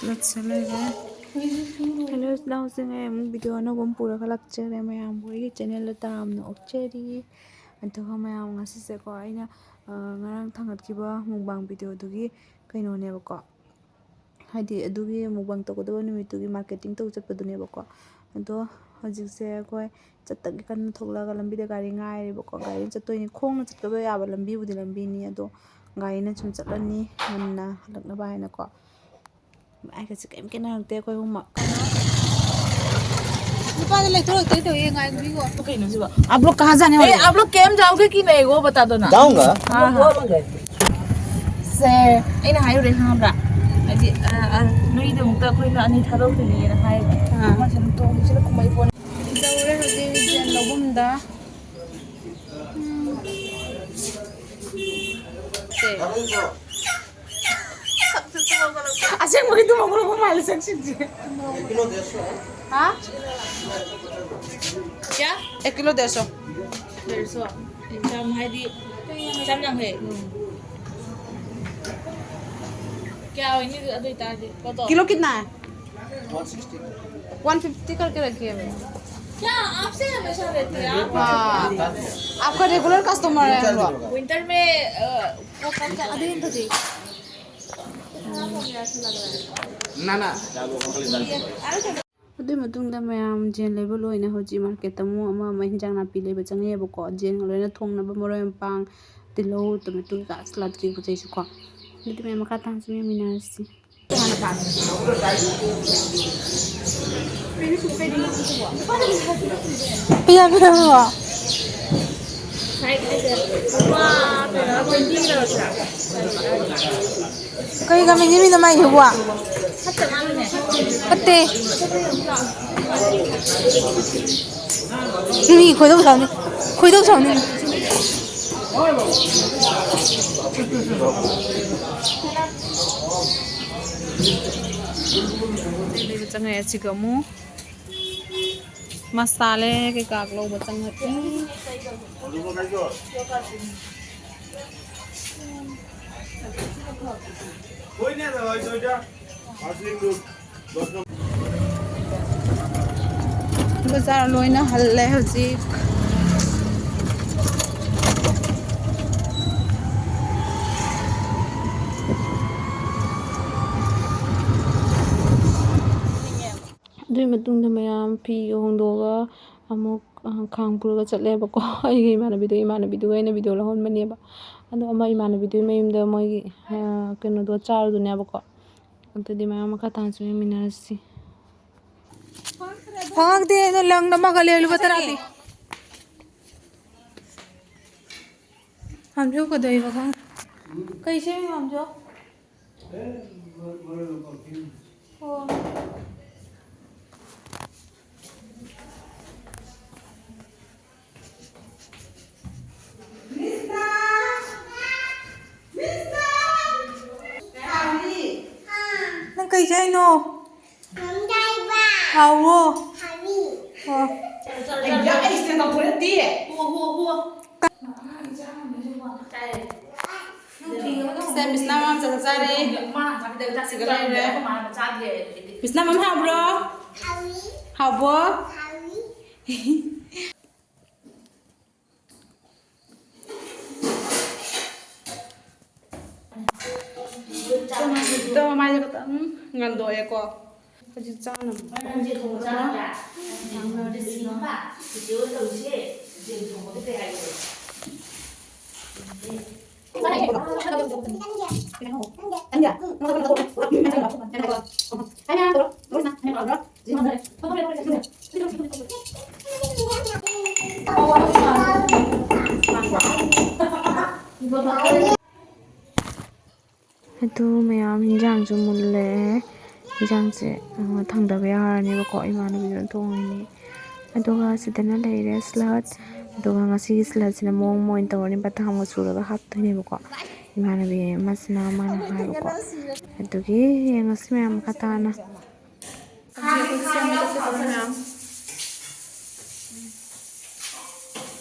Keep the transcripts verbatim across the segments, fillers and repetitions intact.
ꯂꯣꯏꯁꯤꯜꯂꯦ꯫ ꯍꯦꯜꯂꯣ ꯏꯆꯤꯜ ꯏꯅꯥꯎꯁꯤꯡ, ꯑꯩ ꯑꯃꯨꯛ ꯚꯤꯗꯤꯑꯣ ꯑꯅꯧꯕ ꯑꯃ ꯄꯨꯔꯒ ꯂꯥꯛꯆꯔꯦ꯫ ꯃꯌꯥꯝꯕꯨ ꯑꯩꯒꯤ ꯆꯦꯅꯦꯜꯗ ꯇꯔꯥꯝꯅ ꯑꯣꯛꯆꯔꯤ꯫ ꯑꯗꯨꯒ ꯃꯌꯥꯝ, ꯉꯁꯤꯁꯦꯀꯣ, ꯑꯩꯅ, ꯑ, ꯉꯔꯥꯡ ꯊꯥꯡꯒꯠꯈꯤꯕ ꯃꯨꯛꯕꯥꯡ ꯚꯤꯗꯤꯑꯣꯗꯨꯒꯤ ꯀꯩꯅꯣꯅꯦꯕꯀꯣ, ꯍꯥꯏꯗꯤ ꯑꯗꯨꯒꯤ ꯃꯨꯛꯕꯥꯡ ꯇꯧꯒꯗꯕ ꯅꯨꯃꯤꯠꯇꯨꯒꯤ ꯃꯥꯔꯀꯦꯇꯤꯡ ꯇꯧ ꯆꯠꯄꯗꯨꯅꯦꯕꯀꯣ꯫ ꯑꯗꯣ ꯍꯧꯖꯤꯛꯁꯦ ꯑꯩꯈꯣꯏ ꯆꯠꯇꯒꯤ ꯀꯟꯅ ꯊꯣꯛꯂꯛꯑꯒ ꯂꯝꯕꯤꯗ ꯒꯥꯔꯤ ꯉꯥꯏꯔꯦꯕꯀꯣ꯫ ꯒꯥꯔꯤꯅ ꯆꯠꯇꯣꯏꯅꯤ, ꯈꯣꯡꯅ ꯆꯠꯄ ꯌꯥꯕ ꯂꯝꯕꯤꯕꯨꯗꯤ ꯂꯝꯕꯤꯅꯤ, ꯑꯗꯣ ꯒꯥꯔꯤꯅ ꯁꯨꯝ ꯆꯠꯂꯅꯤ ꯉꯟꯅ ꯍꯜꯂꯛꯅꯕ ꯍꯥꯏꯅꯀꯣ꯫ ꯑꯩꯒꯁꯦ ꯀꯩꯝ ꯈꯦꯠꯅꯔꯛꯇꯦ ꯑꯩꯈꯣꯏ ꯑꯍꯨꯝꯃꯛ꯫ ꯅꯨꯄꯥꯗ ꯂꯩꯊꯣꯔꯛꯇꯣꯏ ꯇꯧꯏ, ꯉꯥꯏꯕꯤꯒꯣ꯫ ꯀꯩꯅꯣ ꯁꯤꯕꯣ? आप लोग कहाँ जाने वाले हैं? आप लोग कैंप जाओगे कि नहीं, वो बता दो ना। जाऊंगा। हाँ, हाँ। ꯁꯦ, ꯑꯩꯅ ꯍꯥꯏꯔꯨꯔꯦ ꯈꯪꯉꯕ꯭ꯔꯥ? ꯍꯥꯏꯗꯤ, ꯑ, ꯑ, ꯅꯣꯏꯒꯤꯗꯃꯛꯇ ꯑꯩꯈꯣꯏꯅ ꯑꯅꯤ ꯊꯥꯗꯣꯛꯇꯣꯏꯅꯦꯅ ꯍꯥꯏꯌꯦꯕ꯫ ꯑꯥ꯫ ꯑꯃꯁꯨ ꯑꯗꯨꯝ ꯇꯣꯡꯉꯤ, ꯁꯤꯗ ꯀꯨꯝꯍꯩ ꯄꯣꯠ꯫ ꯌꯧꯔꯦ ꯍꯧꯖꯤꯛ ꯖꯦꯟ ꯂꯧꯐꯝꯗ꯫ ꯎꯝ꯫ ꯁꯦ꯫ ꯑꯁꯦꯡꯕꯒꯤ ꯇꯨꯝꯃꯛꯄ꯭ꯔꯣ ꯃꯥꯜꯂꯦ ꯁꯛꯁꯤꯡꯁꯦ꯫ ꯍꯥ? क्या? एक किलो डेढ़ सौ। डेढ़ सौ। ꯆꯥꯝ ꯍꯥꯏꯗꯤ ꯆꯥꯝ ꯌꯥꯡꯈꯩ꯫ क्या ꯑꯣꯏꯅꯤ ꯑꯗꯨ ꯑꯣꯏꯇꯥꯔꯗꯤ? ꯄꯣꯠꯇꯣ? किलो कितना है? वन फिफ्टी करके रखिए भैया। क्या आपसे हमेशा रहते हैं आप? हाँ, आपका रेगुलर कस्टमर है हम लोग। विंटर में, अ, वो कम चलता है। ꯑꯗꯨꯒꯤ ꯃꯇꯨꯡꯗ ꯃꯌꯥꯝ ꯖꯦꯟ ꯂꯩꯕ ꯂꯣꯏꯅ ꯍꯧꯖꯤꯛ ꯃꯥꯔꯀꯦꯠꯇ ꯑꯃꯨꯛ ꯑꯃ ꯑꯃ ꯍꯤꯟꯖꯥꯡ ꯅꯥꯄꯤ ꯂꯩꯕ ꯆꯪꯉꯛꯑꯦꯕꯀꯣ꯫ ꯖꯦꯟꯒ ꯂꯣꯏꯅ ꯊꯣꯡꯅꯕ ꯃꯔꯣꯏ ꯃꯄꯥꯡ, ꯇꯤꯜꯍꯧ, ꯇꯣꯃꯦꯇꯣ ꯀꯩꯀꯥ, ꯁꯂꯥꯗꯀꯤ ꯄꯣꯠ ꯆꯩꯁꯨ ꯀꯣ꯫ ꯑꯗꯨꯗꯤ ꯃꯌꯥꯝ ꯃꯈꯥ ꯇꯥꯅꯁꯨ ꯌꯦꯡꯃꯤꯟꯅꯔꯁꯤ꯫ ꯄꯤꯌꯥ, ꯄꯤꯌꯥ, ꯄꯤꯌꯥ꯫ ꯀꯩ ꯀꯃꯦꯟꯒꯤ ꯃꯤꯅꯣ ꯃꯥꯏꯁꯤꯕꯣ? ꯐꯠꯇꯦ꯫ ꯃꯤ ꯈꯣꯏꯗꯧ ꯁꯥꯎꯅꯤ꯫ ꯈꯣꯏꯗꯧ ꯁꯥꯎꯅꯤ꯫ ꯂꯩꯕ ꯆꯪꯉꯛꯑꯦ꯫ ꯑꯁꯤꯒ ꯑꯃꯨꯛ ꯃꯁꯥꯂꯦ ꯀꯩꯀꯥ ꯂꯧꯕ ꯆꯪꯉꯛꯏ꯫ कोई नहीं है दवाई तो जा। ꯕꯖꯥꯔ ꯂꯣꯏꯅ ꯍꯜꯂꯦ ꯍꯧꯖꯤꯛ꯫ ꯑꯗꯨꯒꯤ ꯃꯇꯨꯡꯗ ꯃꯌꯥꯝ ꯐꯤ ꯍꯣꯡꯗꯣꯛꯑꯒ ꯑꯃꯨꯛ, ꯑ, ꯈꯥꯡ ꯄꯨꯔꯒ ꯆꯠꯂꯦꯕꯀꯣ꯫ ꯑꯩꯒꯤ ꯏꯃꯥꯟꯅꯕꯤꯗꯨ, ꯏꯃꯥꯟꯅꯕꯤꯗꯨꯒ ꯑꯩꯅ ꯚꯤꯗꯤꯑꯣ ꯂꯧꯍꯟꯕꯅꯦꯕ꯫ ꯑꯗꯣ ꯑꯃ ꯏꯃꯥꯟꯅꯕꯤꯗꯨꯒꯤ ꯃꯌꯨꯝꯗ ꯃꯣꯏꯒꯤ, ꯑ, ꯀꯩꯅꯣꯗꯣ ꯆꯥꯔꯨꯗꯣꯏꯅꯦꯕꯀꯣ꯫ ꯑꯗꯨꯗꯤ ꯃꯌꯥꯝ ꯃꯈꯥ ꯇꯥꯅꯁꯨ ꯌꯦꯡꯃꯤꯟꯅꯔꯁꯤ꯫ ꯐꯪꯉꯛꯇꯦ, ꯑꯩꯅ ꯂꯪ ꯑꯃꯒ ꯂꯩ, ꯂꯨꯄꯥ ꯇꯔꯥ ꯄꯤ꯫ ꯍꯥꯝꯖꯧ ꯀꯗꯧꯏꯕ ꯈꯪꯗꯦ꯫ ꯀꯩ ꯁꯦꯝꯃꯤꯅꯣ ꯍꯥꯝꯖꯧ? ꯑꯣ꯫ ꯅꯪ ꯀꯩ ꯆꯥꯏꯅꯣ? ꯍꯥꯎꯋꯣ꯫ ꯑꯣ꯫ ꯑꯩꯌꯥ, ꯑꯩ ꯁꯤꯗ ꯇꯧꯊꯣꯔꯛꯇꯦ꯫ ꯍꯣ, ꯍꯣ, ꯍꯣ꯫ ꯁꯦ, ꯃꯤꯁꯅ ꯃꯃꯥ ꯆꯥꯛ ꯆꯥꯔꯤ꯫ ꯁꯤꯒ ꯂꯩꯔꯦ꯫ ꯃꯤꯁꯅ ꯃꯃꯥ ꯍꯥꯎꯕ꯭ꯔꯣ? ꯍꯥꯎꯕꯣ? ꯇꯣ, ꯃꯃꯥꯏꯁꯦ ꯈꯤꯇꯪ ꯉꯟꯗꯣꯛꯑꯦꯀꯣ꯫ ꯍꯧꯖꯤꯛ ꯆꯥꯅꯕ꯫ ꯑꯗꯨ ꯃꯌꯥꯝ ꯍꯤꯟꯖꯥꯡꯁꯨ ꯃꯨꯜꯂꯦ꯫ ꯍꯤꯟꯖꯥꯡꯁꯦ, ꯑ, ꯊꯥꯡꯗꯕ ꯌꯥꯔꯅꯦꯕꯀꯣ꯫ ꯏꯃꯥꯟꯅꯕꯤꯗꯨꯅ ꯊꯣꯡꯉꯤꯅꯦ꯫ ꯑꯗꯨꯒ ꯁꯤꯗꯅ ꯂꯩꯔꯦ ꯁꯂꯥꯗ꯫ ꯑꯗꯨꯒ ꯉꯁꯤꯒꯤ ꯁꯂꯥꯗꯁꯤꯅ ꯃꯑꯣꯡ ꯑꯃ ꯑꯣꯏꯅ ꯇꯧꯔꯅꯤ꯫ ꯕꯗꯥꯝꯒ ꯁꯨꯔꯒ ꯍꯥꯞꯇꯣꯏꯅꯦꯕꯀꯣ꯫ ꯏꯃꯥꯟꯅꯕꯤ ꯑꯃꯁꯤꯅ ꯃꯥꯅ ꯍꯥꯏꯕꯀꯣ꯫ ꯑꯗꯨꯒꯤ ꯌꯦꯡꯉꯁꯤ ꯃꯌꯥꯝ ꯃꯈꯥ ꯇꯥꯅ꯫ ꯍꯧꯖꯤꯛ ꯑꯩꯈꯣꯏ ꯁꯦꯝꯕ ꯆꯠꯀꯗꯧꯔꯦ ꯃꯌꯥꯝ꯫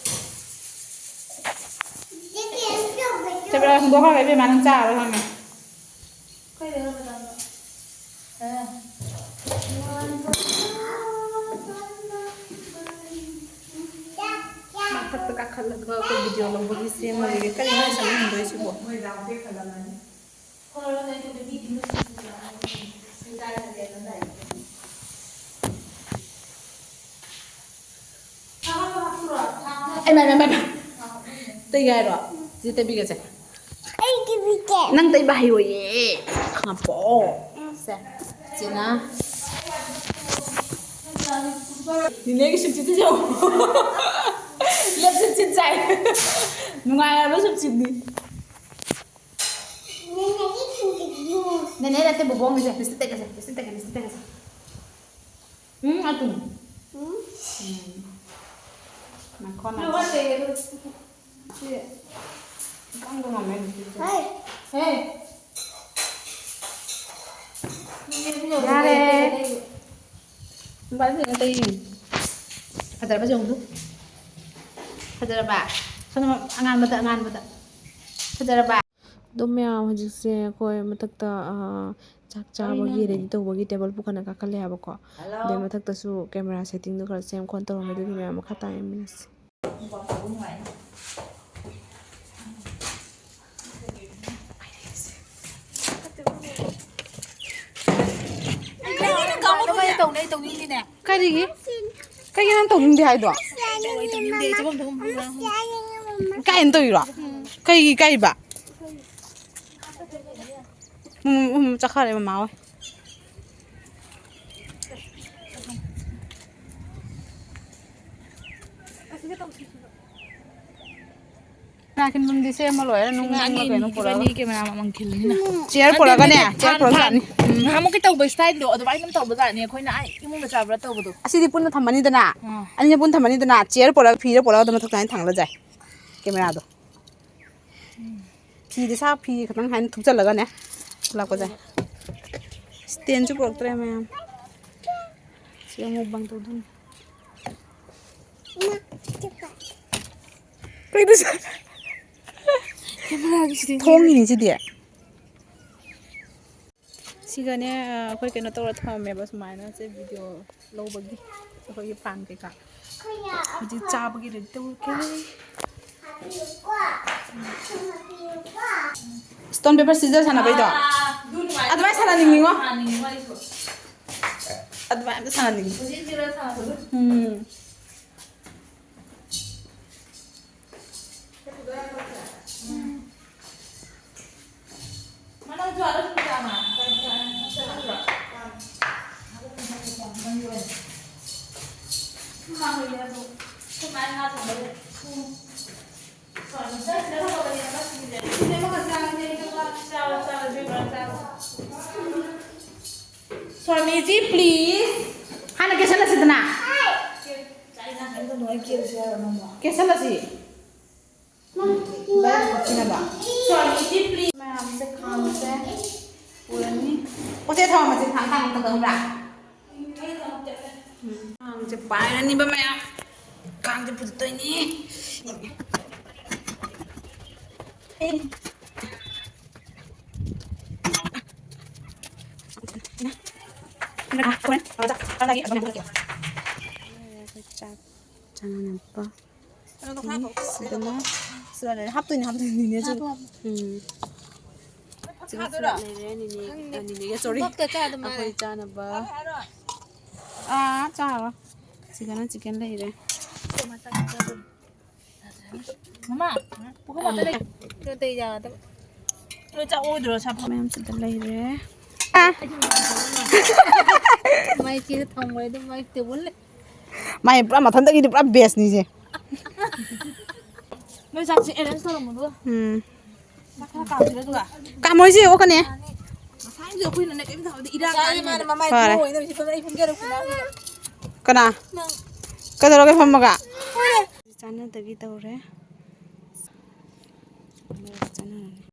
ꯆꯠꯄꯗ ꯍꯨꯟꯗꯣꯛꯈ꯭ꯔꯒ ꯏꯕꯦꯝꯃ ꯅꯪ ꯆꯥꯔꯔꯣꯏ ꯈꯪꯉꯦ꯫ ꯈꯜꯂꯒ ꯑꯩꯈꯣꯏ ꯚꯤꯗꯤꯑꯣ ꯂꯧꯕꯒꯤ ꯁꯦꯝꯃ ꯂꯩꯔꯦ꯫ ꯀꯔꯤꯅꯣ ꯉꯁꯥꯏ ꯍꯨꯟꯗꯣꯏꯁꯤꯕꯣ? ꯑꯩ ꯃꯥꯏ, ꯃꯥꯏ, ꯃꯥꯏ, ꯃꯥꯏ꯫ ꯇꯩꯒꯦ ꯍꯥꯏꯔꯣ? ꯁꯤ ꯇꯩꯕꯤꯒꯁꯦ꯫ ꯑꯩ ꯇꯩꯕꯤꯒꯦ꯫ ꯅꯪ ꯇꯩꯕ ꯍꯩꯔꯣꯏꯌꯦ꯫ ꯈꯪꯉꯕꯣ? ꯁꯦ꯫ ꯆꯦꯅ꯫ ꯅꯤꯅꯦꯒꯤ ꯁꯨꯝ ꯆꯤꯠ ꯆꯤꯠ ꯌꯦꯡꯉꯣ꯫ ꯂꯦꯞ ꯆꯤꯠ ꯆꯤꯠ ꯆꯥꯏ꯫ ꯅꯨꯡꯉꯥꯏꯔꯕ ꯁꯨꯝ ꯆꯤꯠꯅꯤ꯫ ꯅꯦꯅꯦ ꯅꯠꯇꯦ, ꯕꯣꯕꯣꯛꯅꯤꯁꯦ꯫ ꯂꯤꯞꯁꯇꯤꯛ ꯇꯩꯒꯁꯦ, ꯂꯤꯞꯁꯇꯤꯛ ꯇꯩꯒ, ꯂꯤꯞꯁꯇꯤꯛ ꯇꯩꯒꯁꯦ꯫ ꯎꯝ, ꯑꯗꯨꯅꯤ꯫ ꯎꯝ꯫ ꯎꯝ꯫ ꯉꯥꯏꯈꯣ, ꯉꯥꯏꯈꯣ꯫ ꯏꯀꯪꯗ ꯉꯝꯃꯦ ꯂꯤꯞꯁꯇꯤꯛꯁꯦ꯫ ꯍꯩ꯫ ꯍꯦ꯫ ꯌꯥꯔꯦ꯫ ꯃꯣꯕꯥꯏꯜ ꯐꯖꯅ ꯇꯩ꯫ ꯐꯖꯔꯕ ꯌꯦꯡꯉꯨ꯫ ꯐꯖꯔꯕ? ꯁꯣꯝꯗ ꯑꯉꯥꯟꯕꯗ, ꯑꯉꯥꯟꯕꯗ꯫ ꯐꯖꯔꯕ? ꯑꯗꯨꯝ ꯃꯌꯥꯝ ꯍꯧꯖꯤꯛꯁꯦ ꯑꯩꯈꯣꯏ ꯃꯊꯛꯇ, ꯑ, ꯆꯥꯛ ꯆꯥꯕꯒꯤ ꯔꯦꯗꯤ ꯇꯧꯕꯒꯤ ꯇꯦꯕꯜ ꯄꯨꯈꯠꯅ ꯀꯥꯈꯠꯂꯦ ꯍꯥꯏꯕꯀꯣ꯫ ꯑꯗꯩ ꯃꯊꯛꯇꯁꯨ ꯀꯦꯃꯦꯔꯥ ꯁꯦꯠꯇꯤꯡꯗꯣ ꯈꯔ ꯁꯦꯝ ꯈꯣꯠ ꯇꯧꯔꯝꯃꯦ, ꯑꯗꯨꯒꯤ ꯃꯌꯥꯝ ꯃꯈꯥ ꯇꯥꯅ ꯌꯦꯡꯃꯤꯟꯅꯁꯤ꯫ ꯀꯔꯤꯒꯤ? ꯀꯩꯒꯤ ꯅꯪ ꯇꯧꯅꯤꯡꯗꯦ ꯍꯥꯏꯗꯣ? ꯏꯀꯥꯏꯅ ꯇꯧꯔꯤꯔꯣ? ꯀꯩꯒꯤ ꯏꯀꯥꯏꯕ? ꯎꯝ, ꯎꯝ, ꯆꯠꯈ꯭ꯔꯦ ꯃꯃꯥ ꯍꯣꯏ꯫ ꯀꯦꯃꯦꯔꯥ ꯈꯤꯟꯐꯝꯗꯤ ꯁꯦꯝꯃ ꯂꯣꯏꯔꯦ, ꯅꯨꯡ ꯅꯨꯡꯂ ꯀꯩꯅꯣ ꯄꯨꯔꯛꯑꯒ꯫ ꯏꯕꯥꯅꯤ ꯀꯦꯃꯦꯔꯥ ꯃꯃꯜ ꯈꯤꯜꯂꯤꯅꯤꯅ꯫ ꯆꯤꯌꯔ ꯅꯠꯇꯦ, ꯄꯨꯔꯛꯑꯒꯅꯦ, ꯅꯠꯇꯦ, ꯆꯤꯌꯔ ꯅꯍꯥꯟ, ꯄꯨꯔꯛꯑꯒ ꯅꯍꯥꯟ, ꯆꯠꯅꯤ꯫ ꯎꯝ꯫ ꯅꯍꯥꯟꯃꯨꯛꯀꯤ ꯇꯧꯕ ꯏꯁꯇꯥꯏꯜꯗꯣ ꯑꯗꯨꯃꯥꯏꯅ ꯑꯗꯨꯝ ꯇꯧꯕꯖꯥꯠꯅꯤ, ꯑꯩꯈꯣꯏꯅ ꯑꯥ ꯏꯃꯨꯡꯗ ꯆꯥꯕ꯭ꯔꯥ ꯇꯧꯕꯗꯣ꯫ ꯑꯁꯤꯗꯤ ꯄꯨꯟꯅ ꯊꯝꯃꯅꯤꯗꯅ, ꯑꯥ꯫ ꯑꯅꯤꯁꯦ ꯄꯨꯟꯅ ꯊꯝꯃꯅꯤꯗꯅ, ꯆꯤꯌꯔ ꯄꯨꯔꯛꯑꯒ, ꯐꯤꯗ ꯄꯨꯔꯛꯑꯒ ꯑꯗꯨꯝ ꯃꯊꯛꯇ ꯑꯩꯅ ꯊꯥꯡꯒꯠꯂ ꯆꯥꯏ, ꯀꯦꯃꯦꯔꯥꯗꯣ꯫ ꯎꯝ꯫ ꯐꯤꯗꯤ ꯁꯥ ꯐꯤ ꯈꯛꯇꯪ ꯍꯥꯏꯅ ꯊꯨꯞꯆꯜꯂꯒꯅꯦ ꯂꯥꯛꯄꯁꯦ꯫ ꯏꯁꯇꯦꯟꯁꯨ ꯄꯨꯔꯛꯇ꯭ꯔꯦ ꯃꯌꯥꯝ꯫ ꯁꯤ ꯑꯃꯨꯛ ꯃꯨꯛꯕꯥꯡ ꯇꯧꯗꯣꯏꯅꯤ꯫ ꯀꯩꯅꯣ ꯁꯤ? ꯀꯦꯃꯦꯔꯥꯒꯤ ꯏꯁꯇꯦꯟ꯫ ꯊꯣꯡꯉꯤꯅꯤ ꯁꯤꯗꯤ꯫ ꯁꯤꯒꯅꯦ, ꯑꯩꯈꯣꯏ ꯀꯩꯅꯣ ꯇꯧꯔ ꯊꯝꯃꯝꯃꯦꯕ ꯁꯨꯃꯥꯏꯅ, ꯁꯦ ꯚꯤꯗꯤꯑꯣ ꯂꯧꯕꯒꯤ ꯑꯩꯈꯣꯏꯒꯤ ꯐꯥꯟ ꯀꯩꯀꯥ꯫ ꯍꯧꯖꯤꯛ ꯆꯥꯕꯒꯤ ꯔꯦꯗꯤ ꯇꯧꯔꯒꯦ꯫ Stone paper scissors ꯁꯥꯟꯅꯕꯩꯗꯣ? ꯑꯗꯨꯃꯥꯏꯅ ꯁꯥꯟꯅꯅꯤꯡꯉꯤꯉꯣ꯫ ꯑꯗꯨꯃꯥꯏꯅ ꯑꯝꯇ ꯁꯥꯟꯅꯅꯤꯡꯉꯤ꯫ ꯎꯝ꯫ ꯁ꯭ꯋꯥꯃꯤꯖꯤ, please꯫ ꯍꯥꯟꯅ ꯀꯦꯁꯜꯂꯁꯤꯗꯅ꯫ ꯀꯦꯁꯜꯂꯁꯤ꯫ ꯁ꯭ꯋꯥꯃꯤꯖꯤ, please꯫ ꯃꯌꯥꯝꯁꯦ ꯈꯥꯡꯁꯦ ꯄꯨꯔꯅꯤ꯫ ꯄꯣꯠꯁꯦ ꯊꯝꯃꯝꯃꯁꯦ, ꯈꯥꯡ ꯊꯥꯡ ꯑꯝꯇ ꯈꯪꯕ꯭ꯔꯥ? ꯎꯝ, ꯈꯥꯡꯁꯦ ꯄꯥꯏꯔꯅꯤꯕ ꯃꯌꯥꯝ꯫ ꯈꯥꯡꯁꯦ ꯄꯨꯊꯣꯛꯇꯣꯏꯅꯤ꯫ ꯆꯥꯛ ꯆꯥꯅꯅꯕ꯫ ꯁꯤꯗꯅ ꯁꯤꯗ ꯂꯩꯔꯦ꯫ ꯍꯥꯞꯇꯣꯏꯅꯦ, ꯍꯥꯞꯇꯣꯏꯅꯦ, ꯅꯦꯅꯦ ꯆꯨ꯫ ꯎꯝ꯫ ꯁꯤꯒ ꯁꯤꯗ ꯂꯩꯔꯦ, ꯅꯦꯅꯦ, ꯑ, ꯅꯦꯅꯦꯒ, sorry꯫ ꯑꯩꯈꯣꯏ ꯆꯥꯅꯕ꯫ ꯑꯥ, ꯆꯥꯔꯣ꯫ ꯁꯤꯗꯅ chicken ꯂꯩꯔꯦ꯫ ꯃꯃꯥ, ꯄꯨꯈꯝ ꯑꯝꯇ ꯂꯩ꯫ ꯅꯣꯏ ꯆꯥꯛ ꯑꯣꯏꯗ꯭ꯔꯣ, ꯁꯥꯐ-? ꯃꯌꯥꯝ ꯁꯤꯗ ꯂꯩꯔꯦ꯫ ꯑꯥ꯫ ꯃꯥꯏ ꯆꯦꯗ ꯊꯝꯈ꯭ꯔꯦ, ꯑꯗꯨꯝ ꯃꯥꯏ table ꯂꯩ꯫ ꯃꯥꯏ ꯄꯨꯔꯥ ꯃꯊꯟꯗꯒꯤꯗꯤ ꯄꯨꯔꯥ bestꯅꯤꯁꯦ꯫ ꯅꯣꯏ ꯆꯥꯛꯁꯦ arrange ꯇꯧꯔꯝꯃꯣ, ꯑꯗꯨꯒ꯫ ꯎꯝ꯫ ꯆꯥꯛ ꯈꯔ ꯀꯥꯝꯁꯤꯔ ꯑꯗꯨꯒ? ꯀꯥꯝꯃꯣꯏꯁꯦ, ꯑꯣꯛꯀꯅꯦ꯫ ꯉꯁꯥꯏꯁꯨ ꯑꯩꯈꯣꯏꯅꯅꯦ ꯀꯩꯝ ꯊꯝꯍꯧꯗꯦ, ꯏꯔꯥꯡ ꯉꯁꯥꯏ ꯀꯥꯏꯅ꯫ ꯃꯥꯅ ꯃꯃꯥꯏ ꯐꯔꯦ꯫ ꯄꯣꯛꯑꯣꯏꯅ ꯍꯧꯖꯤꯛ ꯐꯖꯅ ꯑꯩ ꯐꯝꯖꯔ ꯀꯨꯏꯅ꯫ ꯀꯅꯥ? ꯅꯪ꯫ ꯀꯩꯗꯧꯔꯒꯦ ꯐꯝꯃꯒ? ꯍꯣꯏ꯫ ꯆꯥꯟꯅꯗꯕꯤ ꯇꯧꯔꯦ꯫ ꯆꯥꯟꯅꯔꯅꯤ꯫